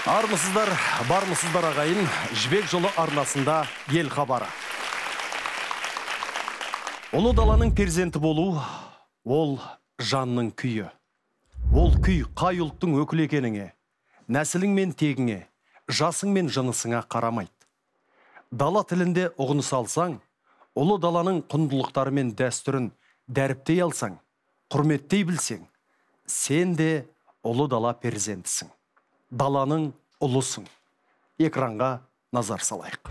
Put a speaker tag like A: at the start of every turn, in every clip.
A: Армысыздар, бармысыздар ағайын, Жібек жолы арнасында ел хабары. Ұлы даланың перзенті болу, ол жанның күйі. Ол күй қай ұлттың өкілі екеніңе, нәсілің мен тегіңе, жасың мен жынысыңа қарамайды. Дала тілінде ұғыныс алсаң, ұлы даланың құндылықтары мен дәстүрін дәріптей алсаң, құрметтей білсең, сен де ұлы дала перзентісің. Даланың ұлысың. Экранға назар салайық.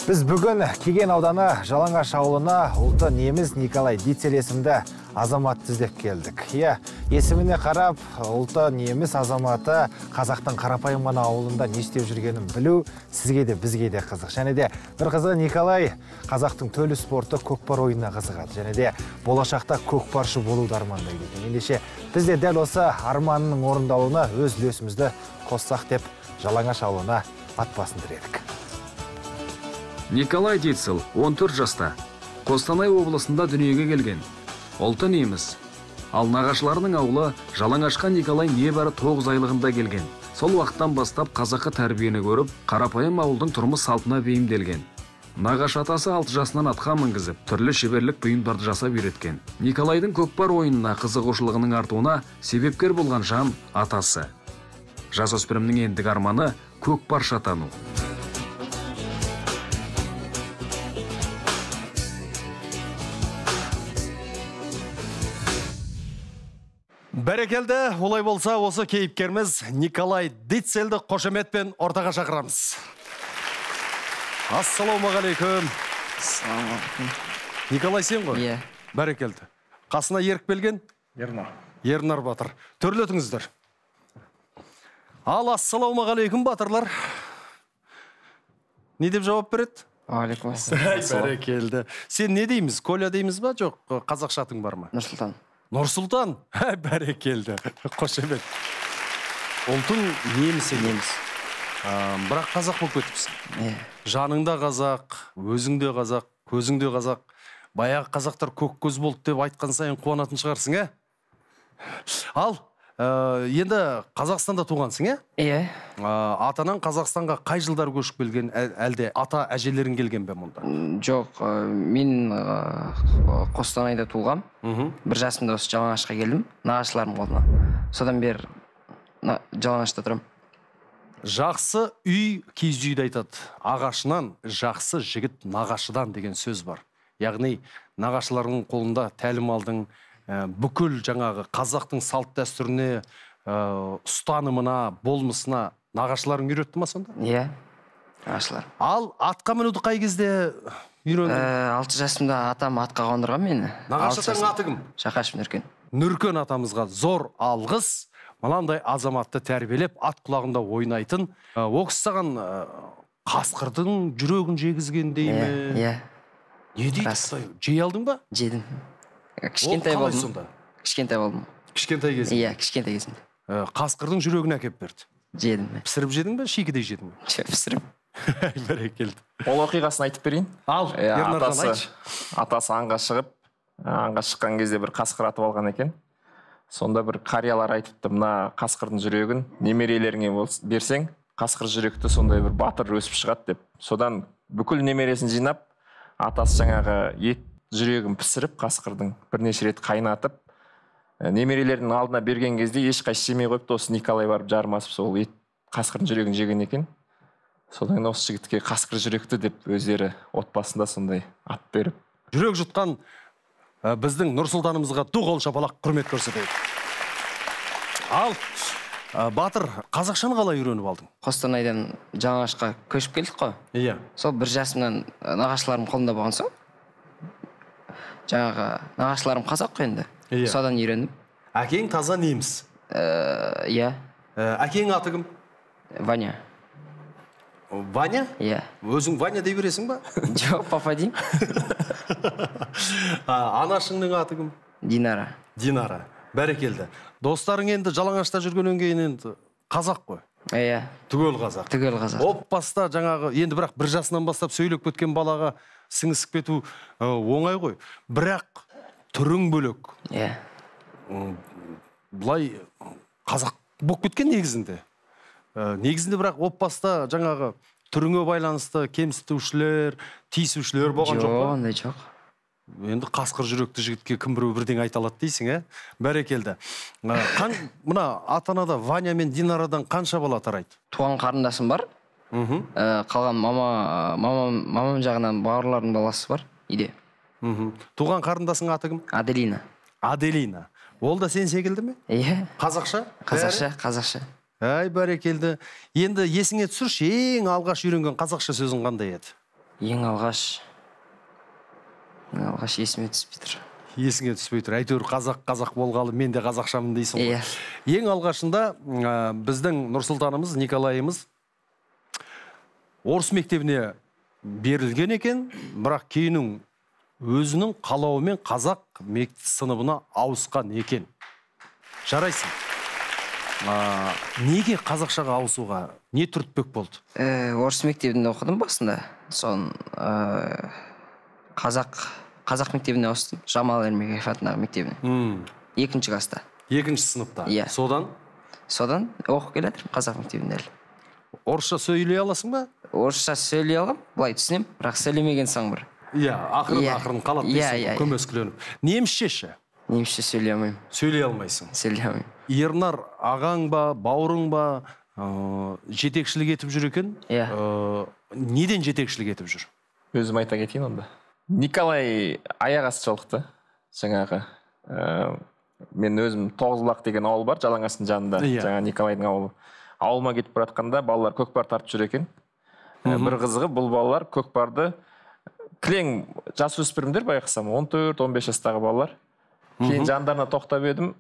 B: Біз бүгін Кеген ауданы Жалаңаш ауылына ұлты неміс Николай Дицель есімді азаматты іздеп келдік. Иә, есіміне қарап, ұлты неміс азаматы қазақтың қарапайым ғана ауылында не істеп жүргенін білу сізге де, бізге де қызық. Және де бір қызығы, Николай қазақтың төлі спорты көкпар ойынына қызығады. Және де болашақта көкпаршы болуды армандайды екен. Ендеше біз де дәл осы арманының орындалуына өз үлесімізді қоссақ деп Жалаңаш ауылына ат басын тіредік.
C: Николай Дицель 14 жаста, Қостанай облысында дүниеге келген. Ұлты неміс. Ал нағашыларының ауылы Жалаңашқа Николай небәрі 9 айлығында келген. Сол уақыттан бастап қазақы тәрбиені көріп, қарапайым ауылдың тұрмыс салтына бейімделген. Нағашы атасы 6 жасынан атқа мінгізіп, түрлі шеберлік бұйымдарды жасап үйреткен. Николайдың көкпар ойынына қызығушылығының артуына себепкер болған жан атасы. Жасөспірімнің ендігі арманы көкпаршы атану.
A: Бәрекелді, олай болса, осы кейіпкеріміз Николай Дицельді қошеметпен ортаға шақырамыз. Ассалаумағалейкум.
D: Ассалаумағалейкум.
A: Николай сен ғой?
D: Иә.
A: Бәрекелді. Қасына еріп келген?
B: Ернар.
A: Ернар батыр. Төрлетіңіздер. Ал ассалаумағалейкум батырлар. Не деп жауап береді?
D: Уағалейкум ассалам.
A: Бәрекелді. Сен не дейміз? Коля дейміз ба? Жоқ, қазақша атың бар ма?
D: Нұрсұлтан.
A: Нұрсұлтан, бәрекелді, қошемет. Ұлтың неміс екен.
D: Неміс.
A: Бірақ қазақ болып кетіпсің.
D: Иә.
A: Жаныңда қазақ, өзіңде қазақ, көзіңде қазақ. Баяғы қазақтар көк көз болды деп айтқан сайын қуанатын шығарсың, ә? Ал, енді Қазақстанда туғансың, ә?
D: Иә.
A: Ата-анаң Қазақстанға қай жылдары көшіп келген, әлде ата әжелерің келген бе мұнда?
D: Жоқ, мен Қостанайда туғам. Бір жасымда осы Жалаңашқа келдім, нағашыларым қолына. Содан бері Жалаңашта тұрамын.
A: Жақсы үй киіз үйді айтады. Ағашынан жақсы жігіт нағашыдан деген сөз бар. Яғни нағашыларының қолында тәлім алдың, бүкіл жаңағы қазақтың салт дәстүріне, ұстанымына, болмысына нағашыларың үйретті ма сонда?
D: Иә, нағашылар.
A: Ал атқа мінуді қай кезде үйрендің?
D: 6 жасымда атам атқа қондырған мені.
A: Нағашы атаңның аты кім?
D: Жақашев Нұркен.
A: Нұркен атамызға зор алғыс. Мынандай азаматты тәрбиелеп, ат құлағында ойнайтын. О кісі саған қасқырдың жүрегін жегізгендей ме?
D: Иә.
A: Не дейді? Жей алдың ба?
D: Жедім. Кішкентай болдым. Кішкентай болдым.
A: Кішкентай кезінде?
D: Иә, кішкентай кезімде.
A: Қасқырдың жүрегін әкеп берді.
D: Жедім.
A: Пісіріп жедің бе, шикідей жедің бе?
D: Пісіріп.
A: Бәрекелді.
E: Ол оқиғасын айтып берейін.
A: Ал, Ернархан айтшы.
E: Атасы аңға шығып, аңға шыққан кезде бір қасқыр атып алған екен. Сонда бір қариялар айтыпты, мына қасқырдың жүрегін немерелеріңе берсең, қасқыр жүректі сондай бір батыр өсіп шығады деп. Содан бүкіл немересін жинап, атасы жаңағы ет жүрегін пісіріп, қасқырдың бірнеше рет қайнатып, немерелерінің алдына берген кезде ешқайсысы жемей қойыпты. Осы Николай барып жармасып сол ет қасқырдың жүрегін жеген екен. Содан кейін осы жігітке қасқыр жүректі деп өздері отбасында сондай ат беріп.
A: Жүрек жұтқан біздің Нұрсұлтанымызға ду қол шапалақ құрмет көрсетейік. Ал, батыр, қазақшаны қалай үйреніп алдың?
D: Қостанайдан Жалаңашқа көшіп келдік қой.
A: Иә.
D: Сол бір жасымнан нағашыларым қолында болған соң, жаңағы нағашыларым қазақ қой енді.
A: Иә.
D: Содан үйрендім.
A: Әкең таза неміс?
D: Иә.
A: Әкеңнің аты кім?
D: Ваня.
A: Ваня?
D: Иә.
A: Өзің Ваня дей бересің ба?
D: Жоқ, папа деймін.
A: Анашыңның аты кім?
D: Динара.
A: Динара. Бәрекелді. Достарың енді Жалаңашта жүргеннен кейін енді қазақ қой.
D: Иә.
A: Түгел қазақ.
D: Түгел қазақ.
A: Отбасыда жаңағы, енді бірақ бір жасынан бастап сөйлеп кеткен балаға сіңісіп кету оңай ғой. Бірақ түрің бөлек.
D: Иә.
A: Былай қазақ болып кеткен негізінде. Негізінде бірақ отбасыда жаңағы түріңе байланысты кемсітушілер, тиісушілер болған жоқ па?
D: Жоқ, ондай жоқ.
A: Енді қасқыр жүректі жігітке кім біреу бірдеңе айта алады дейсің, ә? Бәрекелді. Мына ата-анада Ваня мен Динарадан қанша бала тарайды?
D: Туған қарындасым бар. Қалған мамам жағынан бауырларымның баласы бар үйде.
A: Туған қарындасының аты кім?
D: Аделина.
A: Аделина. Ол да сен секілді ме?
D: Иә.
A: Қазақша?
D: Қазақша, қазақша.
A: Әй, бәрекелді. Енді есіңе түсірші, ең алғаш үйренген қазақша сөзің қандай еді?
D: Ең алғаш есіме түспей тұр.
A: Есіңе түспей тұр. Әйтеуір қазақ болғалы мен де қазақшамын дейсің ғой.
D: Иә.
A: Ең алғашында біздің Нұрсұлтанымыз, Николайымыз орыс мектебіне берілген екен, бірақ кейіннен өзінің қалауымен қазақ сыныбына ауысқан екен. Жарайсың. Неге қазақшаға ауысуға не түртпек болды?
D: Орыс мектебінде оқыдым басында. Сон қазақ мектебіне ауыстым. Жамал Ермекбаев атындағы мектебіне. Екінші класста.
A: Екінші сыныпта.
D: Иә.
A: Содан?
D: Содан оқып келе жатырмын қазақ мектебінде әлі.
A: Орысша сөйлей аласың ба?
D: Орысша сөйлей аламын, былай түсінемін, бірақ сөйлемеген соң бір.
A: Иә, ақырын қалады дейсің, көмескіленіп. Немісше ше?
D: Немісше сөйлей алмаймын.
A: Сөйлей алмайсың.
D: Сөйлей алмаймын.
A: Ернар ағаң ба, бауырың ба, жетекшілік етіп жүр екен?
D: Иә.
A: Неден жетекшілік етіп жүр?
E: Өзім айта кетейін онда. Николай аяқ асты жолықты. Жаңағы мен өзім Тоғызбұлақ деген ауыл бар, Жалаңаштың жанында. Жаңа Николайдың ауылы. Ауылыма кетіп бара жатқанда балалар көкпар тартып жүр екен. Бір қызығы, бұл балалар көкпарды кілең жасөспірімдер байқасам, 14-15 жастағы балалар. Кейін жандарына тоқтап едім,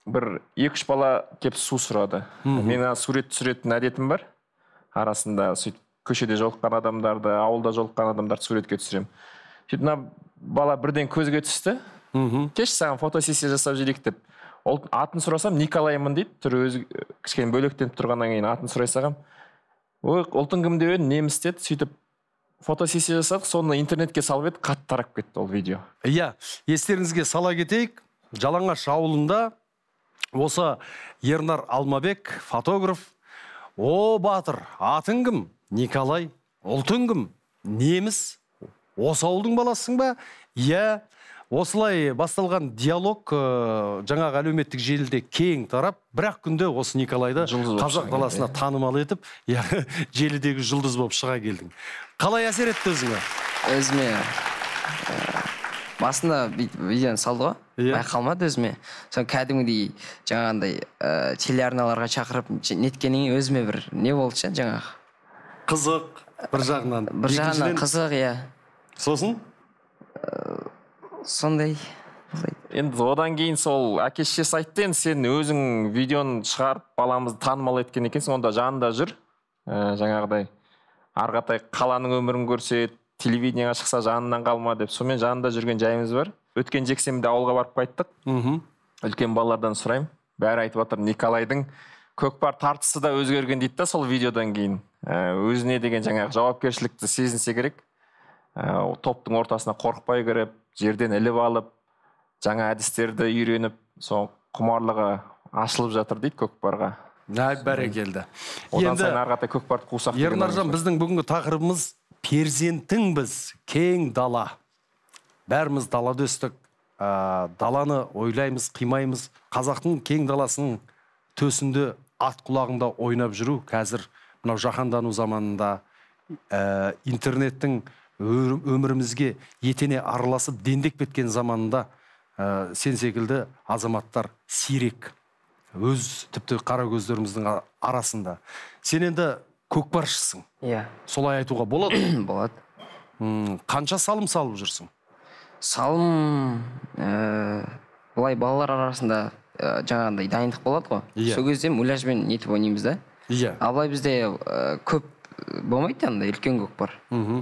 E: бір 2-3 бала кеп су сұрады. Мен сурет түсіретін әдетім бар. Арасында сөйтіп көшеде жолыққан адамдарды, ауылда жолыққан адамдарды суретке түсіремін. Сөйтіп мына бала бірден көзге түсті. Кеш саған фотосессия жасап жіберейік деп. Ол атын сұрасам, Николаймын дейді. Түрі өзі кішкене бөлектеніп тұрғаннан кейін атын сұрай салғам. Ой, ұлтың кім деп едім, неміс деді. Сөйтіп фотосессия жасадық, соны интернетке салып еді, қатты тарап кетті ол видео.
A: Иә, естеріңізге сала кетейік, Жалаңаш ауылында осы Ернар Алмабек, фотограф. О, батыр, атың кім? Николай. Ұлтың кім? Неміс. Осы ауылдың баласысың ба? Иә. Осылай басталған диалог жаңағы әлеуметтік желіде кең тарап, бірақ күнде осы Николайды қазақ даласына танымал етіп, желідегі жұлдыз болып шыға келдің. Қалай әсер етті өзіңе?
D: Өзіме басында видеоны салды ғой, байқалмады өзіме. Соны кәдімгідей жаңағындай телеарналарға шақырып неткеннен кейін өзіме бір не болды ше жаңағы.
A: Қызық, бір жағынан.
D: Бір жағынан қызық, иә.
A: Сосын?
D: Сондай.
E: Енді одан кейін сол әке шешесі айтты, енді сен өзің видеоны шығарып баламызды танымал еткен екенсің, онда жанында жүр. Жаңағыдай ары қаратай қаланың өмірін көрсет, телевидениеға шықса жанынан қалма деп. Сонымен жанында жүрген жайымыз бар. Өткен жексенбіде ауылға барып қайттық. Үлкен балалардан сұраймын. Бәрі айтып жатыр, Николайдың көкпар тартысы да өзгерген дейді да сол видеодан кейін. Өзіне деген жаңағы жауапкершілікті сезінсе керек. Топтың ортасына қорықпай кіріп, жерден іліп алып, жаңа әдістерді үйреніп, соң құмарлығы ашылып жатыр дейді көкпарға.
A: Әй, бәрекелді.
E: Одан сайын ары қаратай көкпарды қусақ деген.
A: Ернаржан, біздің бүгінгі тақырыбымыз перзентің біз, кең дала. Бәріміз далада өстік, даланы ойлаймыз, қимаймыз. Қазақтың кең даласының төсінде ат құлағында ойнап жүру қазір мынау жаһандану заманында интернеттің өмірімізге етене араласып дендеп кеткен заманында сен секілді азаматтар сирек, өз тіпті қара көздеріміздің арасында. Сен енді көкпаршысың.
D: Иә.
A: Солай айтуға болады?
D: Болады.
A: Қанша салым салып жүрсің?
D: Салым былай балалар арасында жаңағындай дайындық болады ғой.
A: Иә.
D: Сол кезде муляжбен нетіп ойнаймыз да.
A: Иә.
D: Ал былай бізде көп болмайды андай үлкен көкпар,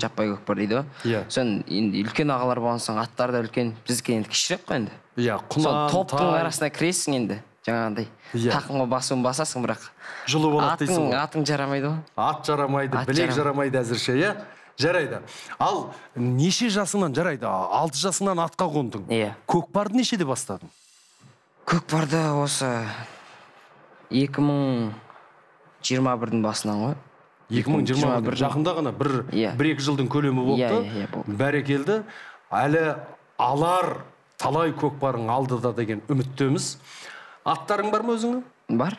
D: жаппай көкпар дейді ғой.
A: Иә.
D: Сон енді үлкен ағалар болған соң аттар да үлкен, біздікі енді кішірек қой енді.
A: Иә, құлан,
D: топтың арасына кіресің енді. Жаңағындай тақымға басуын басасың, бірақ
A: жылы болады дейсің ғой.
D: Атың жарамайды ғой.
A: Ат жарамайды, білек жарамайды әзірше, иә? Жарайды. Ал неше жасыңнан жарайды? 6 жасыңнан атқа қондың.
D: Иә.
A: Көкпарды нешеде бастадың?
D: Көкпарды осы 2021-дің басынан ғой.
A: 2021 жақында ғана бір-екі жылдың көлемі болыпты. Бәрекелді. Әлі алар талай көкпарың алдыда деген үміттеміз. Аттарың бар ма өзіңнің?
D: Бар.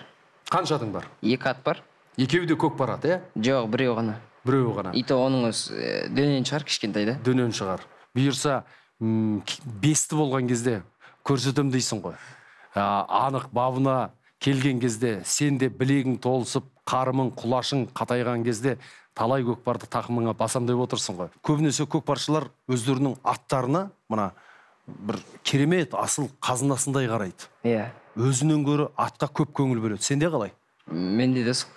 A: Қанша атың бар?
D: 2 ат бар.
A: Екеуі де көкпар ат, иә?
D: Жоқ, біреуі ғана.
A: Біреуі ғана.
D: И то оның өзі дөнен шығар, кішкентай да.
A: Дөнен шығар. Бұйырса, 5-ті болған кезде көрсетем дейсің ғой. Анық бабына келген кезде сен де білегің толысып, қарымың, құлашың қатайған кезде талай көкпарды тақымыңа басам деп отырсың ғой. Көбінесе көкпаршылар өздерінің аттарына мына бір керемет асыл қазынасындай қарайды.
D: Иә.
A: Өзінен гөрі атқа көп көңіл бөледі. Сенде қалай?
D: Менде де сол.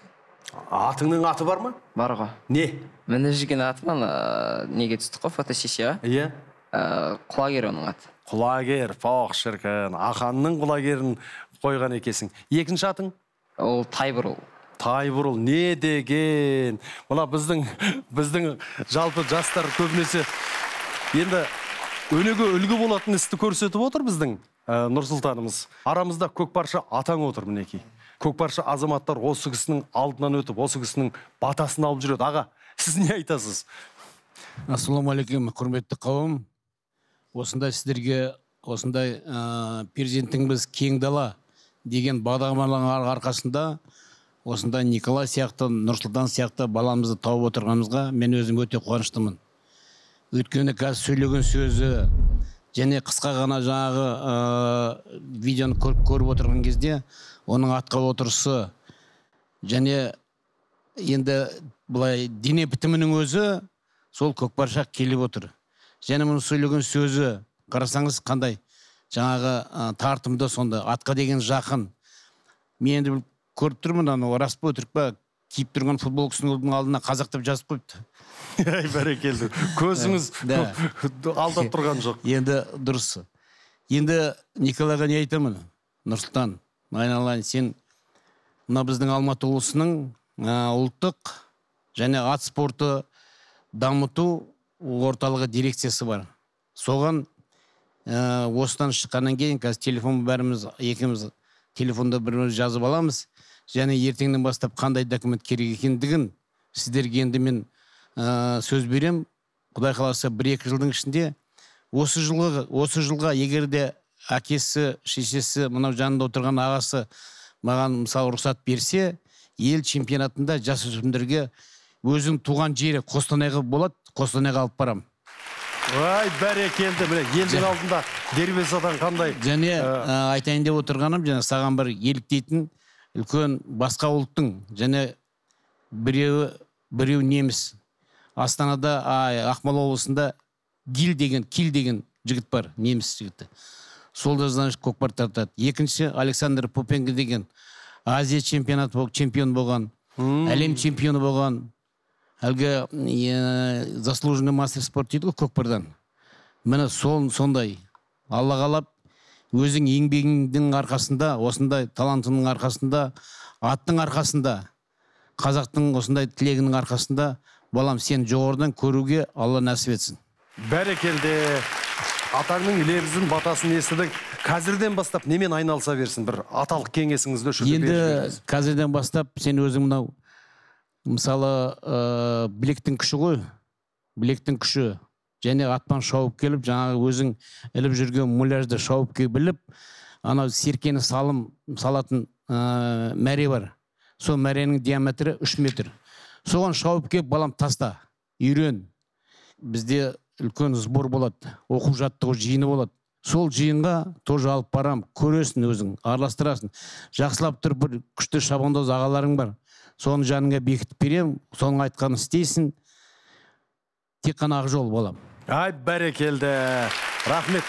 A: Атыңның аты бар ма?
D: Бар ғой.
A: Не?
D: Мініп жүрген атым ана неге түстік қой, фотосессияға.
A: Иә.
D: Құлагер оның аты.
A: Құлагер, пох шіркін. Аханның құлагерін қойған екенсің. Екінші атың?
D: Ол Тайбұрыл.
A: Тайбұрыл не деген? Мына біздің жалпы жастар көбінесе енді өнеге үлгі болатын істі көрсетіп отыр біздің Нұрсұлтанымыз. Арамызда көкпаршы атаң отыр мінекей. Көкпаршы азаматтар осы кісінің алдынан өтіп, осы кісінің батасын алып жүреді. Аға, сіз не айтасыз?
F: Ассалаумағалейкум, құрметті қауым. Осындай сіздерге, осындай перзентіңіз кең дала деген бағдарламалардың арқасында осындай Николай сияқты, Нұрсұлтан сияқты баламызды тауып отырғанымызға мен өзім өте қуаныштымын. Өйткені қазір сөйлеген сөзі және қысқа ғана жаңағы видеоны көріп отырған кезде оның атқа отырысы және енді былай дене бітімінің өзі сол көкпаршақ келіп отыр. Және мұның сөйлеген сөзі қарасаңыз қандай жаңағы тартымды, сонда атқа деген жақын. Мен енді көріп тұрмын, анау рас па өтірік па, киіп тұрған футболкасының алдына қазақ деп жазып қойыпты.
A: Ай, бәрекелді. Көзіңіз алдап тұрған жоқ.
F: Енді дұрыс. Енді Николайға не айтамын? Нұрсұлтан, айналайын, сен мына біздің Алматы облысының ұлттық және ат спорты дамыту орталығы дирекциясы бар. Соған осыдан шыққаннан кейін қазір телефон бәріміз екеуміз телефонда бір-біріміз жазып аламыз. Және ертеңнен бастап қандай документ керек екендігін сіздерге енді мен сөз берем. Құдай қаласа 1-2 жылдың ішінде осы жылға егер де әкесі, шешесі, мынау жанында отырған ағасы маған мысалы рұқсат берсе, ел чемпионатында жасөспірімдерге өзің туған жері Қостанайға болады, Қостанайға алып барам.
A: Ай, бәрекелді, міне елдің алдында дербес адам қандай.
F: Және айтайын деп отырғаным, және саған бір еліктейтін үлкен басқа ұлттың, және біреу неміс. Астанада, Ақмола облысында Гил деген, Кил деген жігіт бар, неміс жігіті. Сол да, значит, көкпар тартады. Екінші Александр Попенко деген Азия чемпионаты чемпион болған, әлем чемпионы болған, әлгі заслуженный мастер спорт дейді ғой көкпардан. Міне сол сондай. Алла қалап өзің еңбегіңдің арқасында, осындай талантыңның арқасында, аттың арқасында, қазақтың осындай тілегінің арқасында, балам, сен жоғарыдан көруге Алла нәсіп етсін.
A: Бәрекелді. Атаңның лебізін, батасын естідің. Қазірден бастап немен айналыса берсін? Бір аталық кеңесіңізді өшіріп
F: Енді
A: беріңіз.
F: Қазірден бастап сен өзің мынау, мысалы, білектің күші ғой, білектің күші. Және атпан шауып келіп, жаңағы өзің іліп жүрген муляжды шауып келіп біліп, анау серкені салым салатын мәре бар. Сол мәренің диаметрі 3 метр. Соған шауып келіп, балам, таста, үйрен. Бізде үлкен сбор болады, оқу жаттығу жиыны болады. Сол жиынға тоже алып барам, көресің өзің, араластырасың. Жақсылап тұрып бір күшті шабандоз ағаларың бар. Соны жаныңа бекітіп берем, соның айтқанын істейсің. Тек қана ақ жол, балам.
A: Ай, бәрекелді. Рахмет.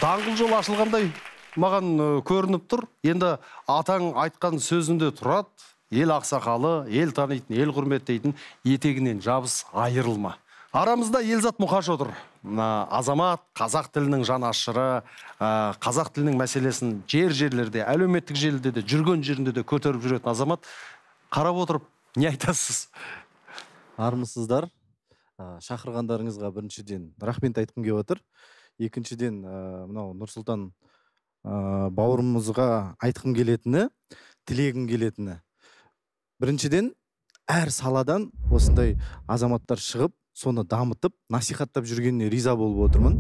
A: Даңғыл жол ашылғандай маған көрініп тұр. Енді атаң айтқан сөзінде тұрады. Ел ақсақалы, ел танитын, ел құрметтейтін етегінен жабыс айырылма. Арамызда Елзат Мұқаш отыр. Азамат қазақ тілінің жанашыры, қазақ тілінің мәселесін жер-жерлерде, әлеуметтік желіде де, жүрген жерінде де көтеріп жүретін азамат. Қарап отырып, не айтасыз?
G: Армысыздар. Шақырғандарыңызға біріншіден рахмет айтқым келіп отыр. Екіншіден, мынау Нұрсұлтан бауырымызға айтқым келетіні, тілегім келетіні. Біріншіден, әр саладан осындай азаматтар шығып, соны дамытып, насихаттап жүргеніне риза болып отырмын.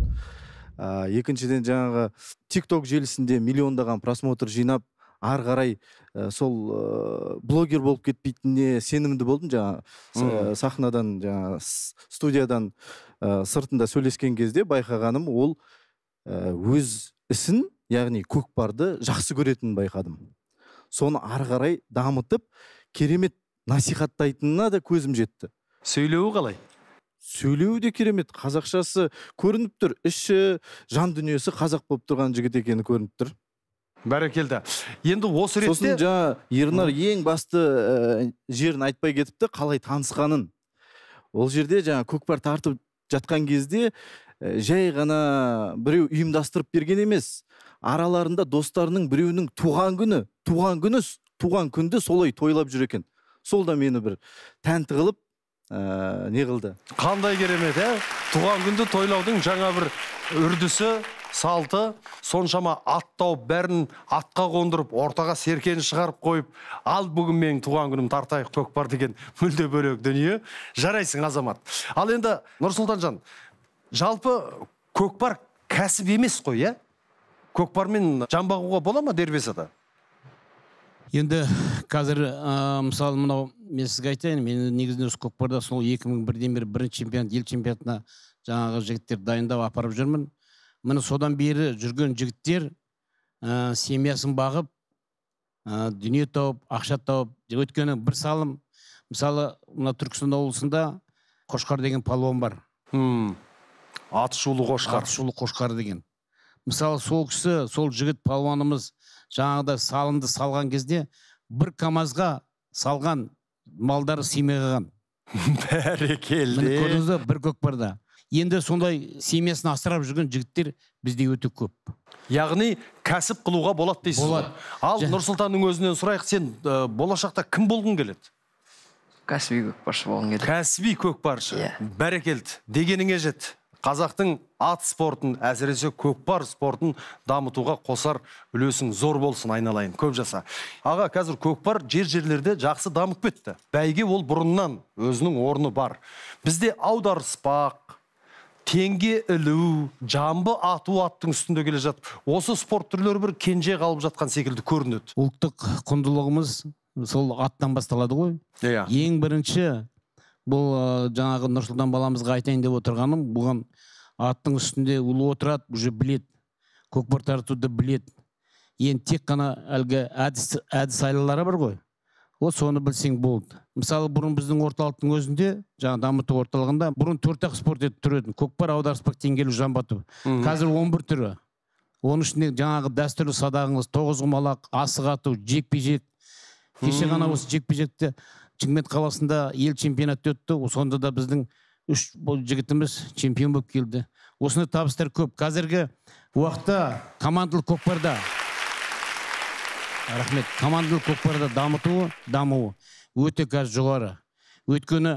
G: Екіншіден, жаңағы TikTok желісінде миллиондаған просмотр жинап, ары қарай сол блогер болып кетпейтініне сенімді болдым. Жаңа сахнадан, жаңа студиядан сыртында сөйлескен кезде байқағаным, ол өз ісін, яғни көкпарды жақсы көретінін байқадым. Соны ары қарай дамытып, керемет насихаттайтынына да көзім жетті.
A: Сөйлеуі қалай?
G: Сөйлеуі де керемет, қазақшасы көрініп тұр, іші, жан дүниесі қазақ болып тұрған жігіт екені көрініп тұр.
A: Бәрекелді. Енді осы ретте...
G: Сосын жаңа Ернар ең басты жерін айтпай кетіпті, қалай танысқанын. Ол жерде жаңа көкпар тартып жатқан кезде жай ғана біреу ұйымдастырып берген емес. Араларында достарының біреуінің туған күні, туған күнді солай тойлап жүр екен. Сол да мені бір тәнті қылып, не қылды.
A: Қандай керемет, ә? Туған күнді тойлаудың жаңа бір үрдісі, салты, соншама ат тауып, бәрін атқа қондырып, ортаға серкені шығарып қойып, ал бүгін менің туған күнім тартайық көкпар деген мүлде бөлек дүние. Жарайсың, азамат. Ал енді, Нұрсұлтанжан, жалпы көкпар кәсіп емес қой, ә? Көкпармен жан бағуға бола ма дербес ата?
F: Енді қазір, мысалы, мынау, мен сізге айтайын, мен негізінен осы көкпарда сол 2001-ден бері бірінші чемпионат, ел чемпионатына жаңағы жігіттер дайындап апарып жүрмін. Міне содан бері жүрген жігіттер семьясын бағып, дүние тауып, ақша тауып, өйткені бір салым, мысалы, мына Түркістан облысында Қошқар деген палуан бар.
A: Аты шулы Қошқар.
F: Аты шулы Қошқар деген. Мысалы, сол кісі, сол жігіт палуанымыз жаңағыда салымды салған кезде бір камазға салған малдары сыймай қалған.
A: Бәрекелді.
F: Міне көрдіңіз бе, бір көкпарда. Енді сондай семьясын асырап жүрген жігіттер бізде өте көп.
A: Яғни кәсіп қылуға болады дейсіз ғой.
F: Болады.
A: Ал Нұрсұлтанның өзінен сұрайық, сен болашақта кім болғың келеді?
D: Кәсіби көкпаршы болғым келеді.
A: Кәсіби көкпаршы.
D: Иә.
A: Бәрекелді. Дегеніңе жет. Қазақтың ат спортын, әсіресе көкпар спортын дамытуға қосар үлесің зор болсын, айналайын, көп жаса. Аға, қазір көкпар жер-жерлерде жақсы дамып кетті. Бәйге ол бұрыннан өзінің орны бар. Бізде аударыспақ, теңге ілу, жамбы ату аттың үстінде келе жатып, осы спорт түрлері бір кенже қалып жатқан секілді көрінеді.
F: Ұлттық құндылығымыз сол аттан басталады ғой.
A: Иә.
F: Ең бірінші бұл жаңағы Нұрсұлтан баламызға айтайын деп отырғаным, бұған аттың үстінде ұлы отырады, уже біледі, көкпар тартуды біледі. Енді тек қана әлгі әдіс айлалары бар ғой. Ол соны білсең болды. Мысалы, бұрын біздің орталықтың өзінде, жаңа дамыту орталығында, бұрын 4-ақ спорт етіп түретін. Көкпар, аударыспақ, теңге ілу, жамбы ату. Қазір 11 түрі. Оның ішінде жаңағы дәстүрлі садағыңыз, тоғызқұмалақ, асық ату, жекпе-жек. Кеше ғана осы жекпе-жекте Шымкент қаласында ел чемпионаты өтті. Сонда да біздің 3 жігітіміз чемпион болып келді. Осындай табыстар көп. Қазіргі уақытта командалық көкпарда, рахмет, командалық көкпарда дамуы өте қазір жоғары. Өйткені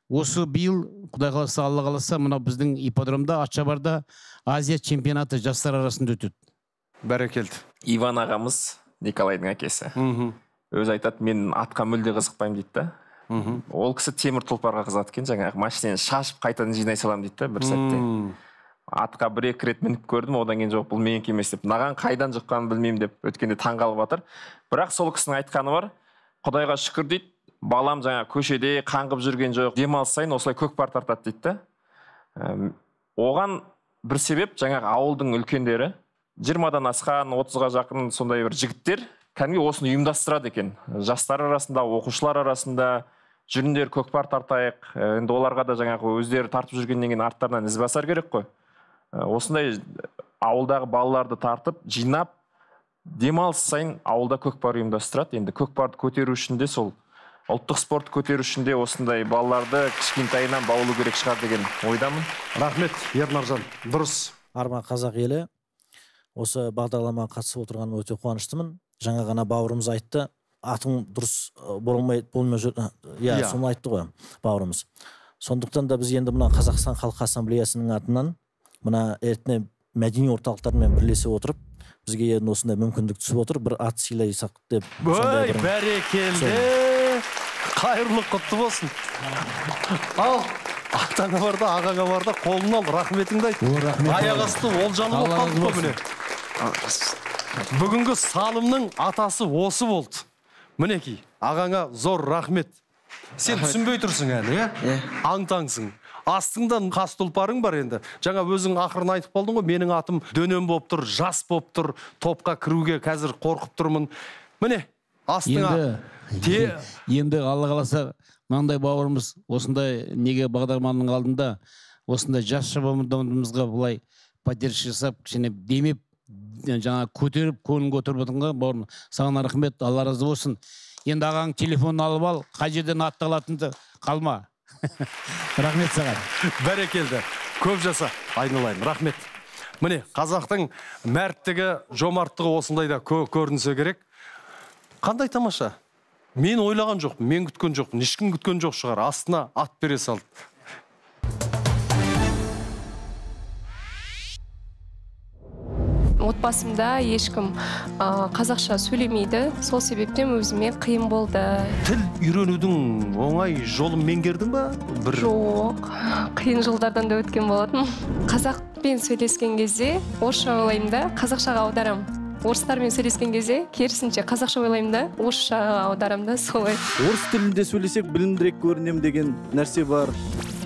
F: осы биыл, Құдай қаласа, Алла қаласа, мынау біздің ипподромда, Атшабарда Азия чемпионаты жастар арасында өтеді.
A: Бәрекелді.
E: Иван ағамыз, Николайдың әкесі. Өзі айтады, мен атқа мүлде қызықпаймын дейді да. Ол кісі темір тұлпарға қызығады екен, жаңағы машинаны шашып қайтадан жинай саламын дейді да бір сәтте. Атқа бір-екі рет мініп көрдім, одан кейін жоқ, бұл менікі емес деп. Мынаған қайдан жұққанын білмеймін деп өткенде таңғалып жатыр. Бірақ сол кісінің айтқаны бар, Құдайға шүкір дейді, балам жаңа көшеде қаңғып жүрген жоқ, демалыс сайын осылай көкпар тартады дейді да. Оған бір себеп жаңағы ауылдың үлкендері, 20-дан асқан, 30-ға жақын сондай бір жігіттер кәдімгі осыны ұйымдастырады екен. Жастар арасында, оқушылар арасында жүріңдер көкпар тартайық. Енді оларға да жаңағы өздері тартып жүргеннен кейін арттарынан із басар керек қой. Осындай ауылдағы балаларды тартып, жинап, демалыс сайын ауылда көкпар ұйымдастырады. Енді көкпарды көтеру үшін де сол Ұлттық спорт көтеру үшін де осындай балаларды кішкентайынан баулу керек шығар деген ойдамын.
A: Рахмет, Ернаржан. Дұрыс.
H: Арма қазақ елі, осы бағдарламаға қатысып отырғаныма өте қуаныштымын. Жаңа ғана бауырымыз айтты, атың дұрыс болмай жүр. Иә, соны айтты ғой бауырымыз. Сондықтан да біз енді мына Қазақстан Халқы Ассамблеясының атынан мына этно мәдени орталықтармен бірлесе отырып, бізге енді осындай мүмкіндік түсіп отыр, бір ат сыйлайсақ деп.
A: Ой, бәрекелді! Қайырлы құтты болсын. Ал, атаңа бар да, ағаңа бар да, қолын ал, рахметіңді айт. Аяқ асты олжалы болып қалдық қой міне. Бүгінгі салымның атасы осы болды. Мінекей, ағаңа зор рахмет. Сен түсінбей тұрсың әлі, иә? Аң-таңсың. Астыңда қас тұлпарың бар енді. Жаңа өзің ақырын айтып қалдың ғой, менің атым дөнен болып тұр, жас болып тұр, топқа кіруге қазір қорқып тұрмын. Міне, астыңа.
F: Енді Алла қаласа, мынандай бауырымыз осындай неге бағдарламаның алдында осындай жас шабандозымызға былай поддержка жасап, кішкене демеп, жаңа көтеріп, көңілін көтеріп отырған бауырым. Саған рахмет, Алла разы болсын. Енді ағаң телефонын алып ал, қай жерден атты алатынды қалма. Рахмет саған.
A: Бәрекелді. Көп жаса, айналайын. Рахмет. Міне, қазақтың мәрттігі, жомарттығы осындай да көрінсе керек. Қандай тамаша? Мен ойлаған жоқпын, мен күткен жоқпын, ешкім күткен жоқ шығар. Астына ат бере салды.
I: Отбасымда ешкім қазақша сөйлемейді, сол себептен өзіме қиын болды.
A: Тіл үйренудің оңай жолын меңгердің ба?
I: Жоқ, қиын жолдардан да өткен болатын. Қазақпен сөйлескен кезде орысша ойлаймын да, қазақшаға аударамын. Орыстармен сөйлескен кезде керісінше қазақша ойлаймын да, орысшаға аударамын да, солай.
G: Орыс тілінде сөйлесек білімдірек көрінем деген нәрсе бар.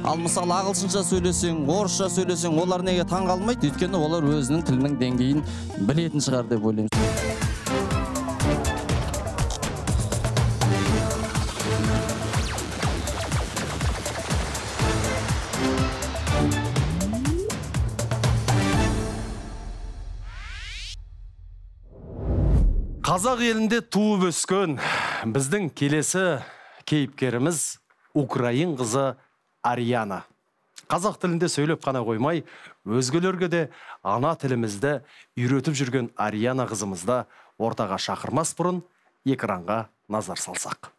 J: Ал мысалы ағылшынша сөйлесең, орысша сөйлесең, олар неге таң қалмайды? Өйткені олар өзінің тілінің деңгейін білетін шығар деп ойлаймын.
A: Қазақ елінде туып өскен біздің келесі кейіпкеріміз украин қызы Ариана. Қазақ тілінде сөйлеп қана қоймай, өзгелерге де ана тілімізді үйретіп жүрген Ариана қызымызды ортаға шақырмас бұрын экранға назар салсақ.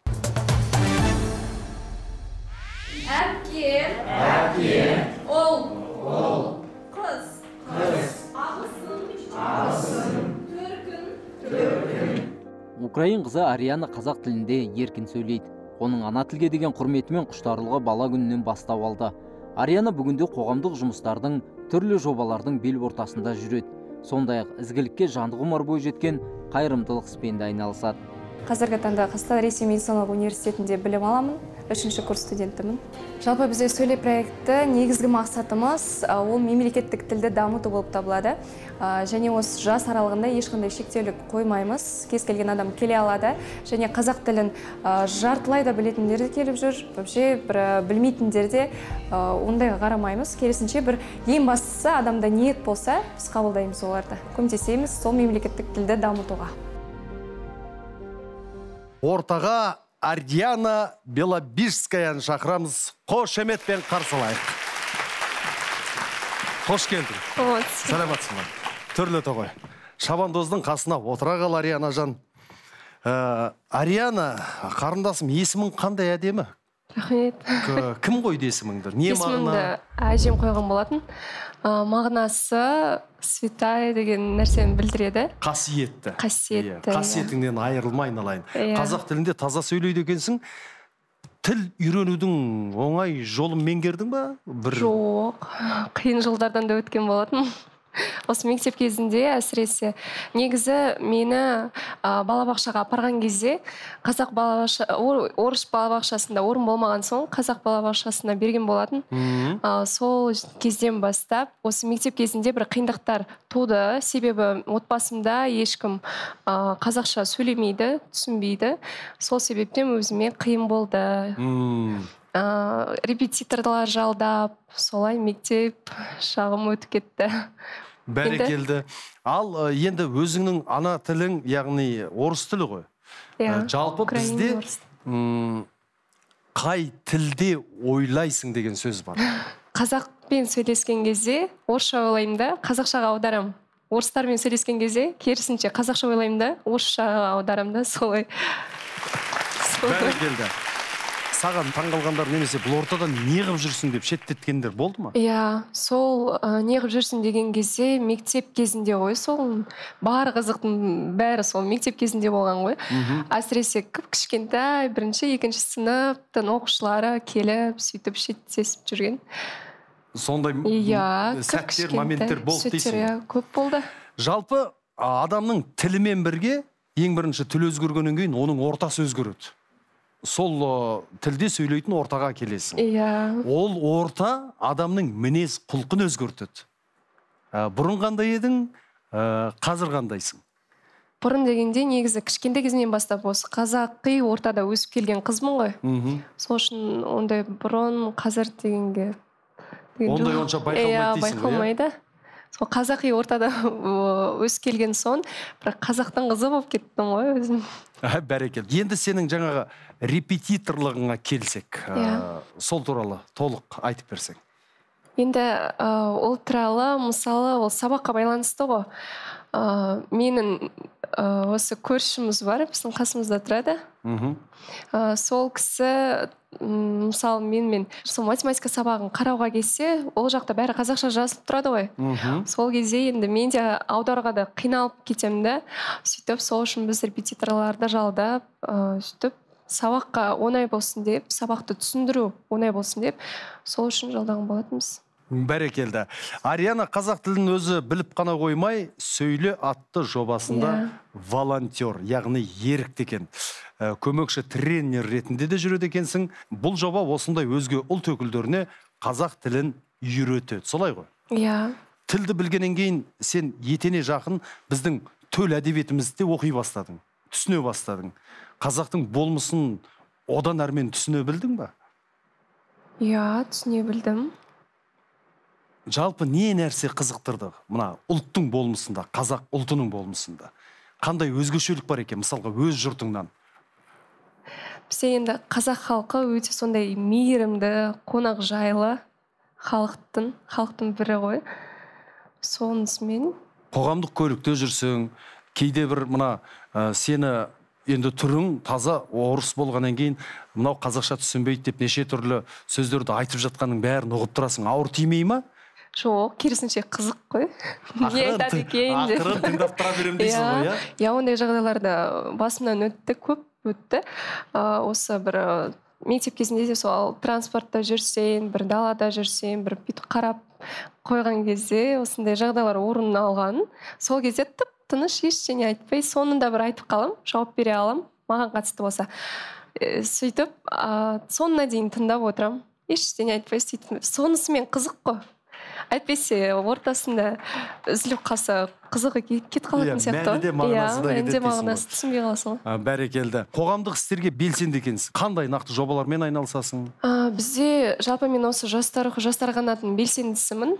K: Әпке, әпке, ұл, ұл, қыз, қыз, ағысын, ағысын, төркін, төркін.
L: Украин қызы Ариана қазақ тілінде еркін сөйлейді. Оның ана тілге деген құрметі мен құштарлығы бала күнінен бастау алды. Ариана бүгінде қоғамдық жұмыстардың, түрлі жобалардың бел ортасында жүреді. Сондай-ақ ізгілікке жаны құмар бойжеткен қайырымдылық іспен де айналысады.
I: Қазіргі таңда Қазақстан Ресей медициналық университетінде білім аламын, 3-ші курс студентімін. Жалпы бізде сөйле проекті негізгі мақсатымыз ол мемлекеттік тілді дамыту болып табылады. Және осы жас аралығында ешқандай шектеулік қоймаймыз. Кез келген адам келе алады. Және қазақ тілін жартылай да білетіндер де келіп жүр, вообще бір білмейтіндер де ондайға қарамаймыз. Керісінше бір ең бастысы адамда ниет болса, біз қабылдаймыз оларды, көмектесеміз сол мемлекеттік тілді дамытуға.
A: Ортаға Ариана Белобижскаяны шақырамыз. Қошеметпен қарсылайық. Қош келдің. Саламатсың ба? Түрлі тоғай. Шабандоздың қасына отыра қал, Ариана жан. Ариана, қарындасым, есімің қандай әдемі?
I: Рахмет.
A: Кім қойды есіміңді? Не мағына?
I: Есімімді әжем қойған болатын. Мағынасы святая деген нәрсені білдіреді.
A: Қасиетті.
I: Қасиетті.
A: Қасиетіңнен айырылма айналайын. Қазақ тілінде таза сөйлейді екенсің. Тіл үйренудің оңай жолын меңгердің ба?
I: Жоқ, қиын жолдардан да өткен болатын. Осы мектеп кезінде әсіресе негізі мені балабақшаға апарған кезде қазақ балабақша, орыс балабақшасында орын болмаған соң қазақ балабақшасына берген болатын. Сол кезден бастап осы мектеп кезінде бір қиындықтар туды. Себебі отбасымда ешкім қазақша сөйлемейді, түсінбейді. Сол себептен өзіме қиын болды. Репетиторлар жалдап, солай мектеп шағым өтіп кетті.
A: Бәрекелді. Ал енді өзіңнің ана тілің, яғни орыс тілі ғой.
I: Иә,
A: жалпы бізде Қай тілде ойлайсың деген сөз бар?
I: Қазақпен сөйлескен кезде орысша ойлаймын да, қазақшаға аударамын. Орыстармен сөйлескен кезде керісінше қазақша ойлаймын да, орысшаға аударамын да, солай.
A: Бәрекелді. Саған таңғалғандар немесе бұл ортада не қып жүрсің деп шеттеткендер болды ма?
I: Иә, сол не қып жүрсің деген кезде мектеп кезінде ғой, сол бар қызықтың бәрі сол мектеп кезінде болған ғой. Әсіресе кіп-кішкентай бірінші, екінші сыныптың оқушылары келіп сөйтіп шеттесіп жүрген.
A: Сондай сәттер, моменттер болды дейсің ғой?
I: Иә, көп болды.
A: Жалпы адамның тілімен бірге ең бірінші тіл өзгергеннен кейін оның ортасы өзгереді. Сол тілде сөйлейтін ортаға келесің.
I: Иә.
A: Ол орта адамның мінез құлқын өзгертеді. Бұрын қандай едің, қазір қандайсың?
I: Бұрын дегенде негізі кішкентай кезімнен бастап осы қазақи ортада өсіп келген қызбын ғой. Сол үшін ондай бұрын, қазір дегенге
A: ондай онша байқалмайды дейсің ғой.
I: Байқалмайды. Сол қазақи ортада өсіп келген соң, бірақ қазақтың қызы болып кеттім ғой өзім.
A: Бәрекелді. Енді сенің жаңағы репетиторлығыңа келсек, сол туралы толық айтып берсең.
I: Енді ол туралы, мысалы, ол сабаққа байланысты ғой. Менің осы көршіміз бар, біздің қасымызда тұрады. Сол кісі, мысалы, менімен сол математика сабағын қарауға келсе, ол жақта бәрі қазақша жазылып тұрады ғой. Сол кезде енді мен де аударуға да қиналып кетемін да. Сөйтіп сол үшін біз репетиторларды жалдап, сөйтіп сабаққа оңай болсын деп, сабақты түсіндіру оңай болсын деп, сол үшін жалдаған болатынбыз.
A: Бәрекелді. Ариана қазақ тілін өзі біліп қана қоймай, Сөйле атты жобасында волонтер, яғни ерікті екен. Көмекші тренер ретінде де жүреді екенсің. Бұл жоба осындай өзге ұлт өкілдеріне қазақ тілін үйретеді. Солай ғой?
I: Иә.
A: Тілді білгеннен кейін сен етене жақын біздің төл әдебиетімізді де оқи бастадың, түсіне бастадың. Қазақтың болмысын одан әрмен түсіне білдің ба?
I: Иә, түсіне білдім.
A: Жалпы не нәрсе қызықтырды мына ұлттың болмысында, қазақ ұлтының болмысында? Қандай өзгешелік бар екен, мысалға өз жұртыңнан?
I: Бізде енді қазақ халқы өте сондай мейірімді, қонақжайлы халықтың бірі ғой. Сонысымен
A: қоғамдық көлікте жүрсең, кейде бір мына сені енді түрің таза орыс болғаннан кейін мынау қазақша түсінбейді деп неше түрлі сөздерді айтып жатқанның бәрін ұғып тұрасың. Ауыр тимей ма?
I: Жоқ, керісінше қызық қой. Не айтады екен деп.
A: Ақырын тыңдап тұра беремін дейсің ғой, иә?
I: Иә, ондай жағдайларда басымнан өтті, көп өтті. Осы бір мектеп кезінде де сол транспортта жүрсем, бір далада жүрсем, бір бүйтіп қарап қойған кезде осындай жағдайлар орын алған. Сол кезде тып-тыныш ештеңе айтпай, соңында бір айтып қалам, жауап бере алам, маған қатысты болса. Сөйтіп, соңына дейін тыңдап отырам, ештеңе айтпай, сөйтіп. Сонысымен қызық қой. Әйтпесе ортасында үзіліп қалса қызығы кетіп қалатын сияқты.
A: Мәні де мағынасы да кетеді дейсің ғой.
I: Түсінбей қаласың ғой.
A: Бәрекелді. Қоғамдық істерге белсенді екенсің. Қандай нақты жобалармен айналысасың?
I: Бізде жалпы мен осы жастар қанатының белсендісімін.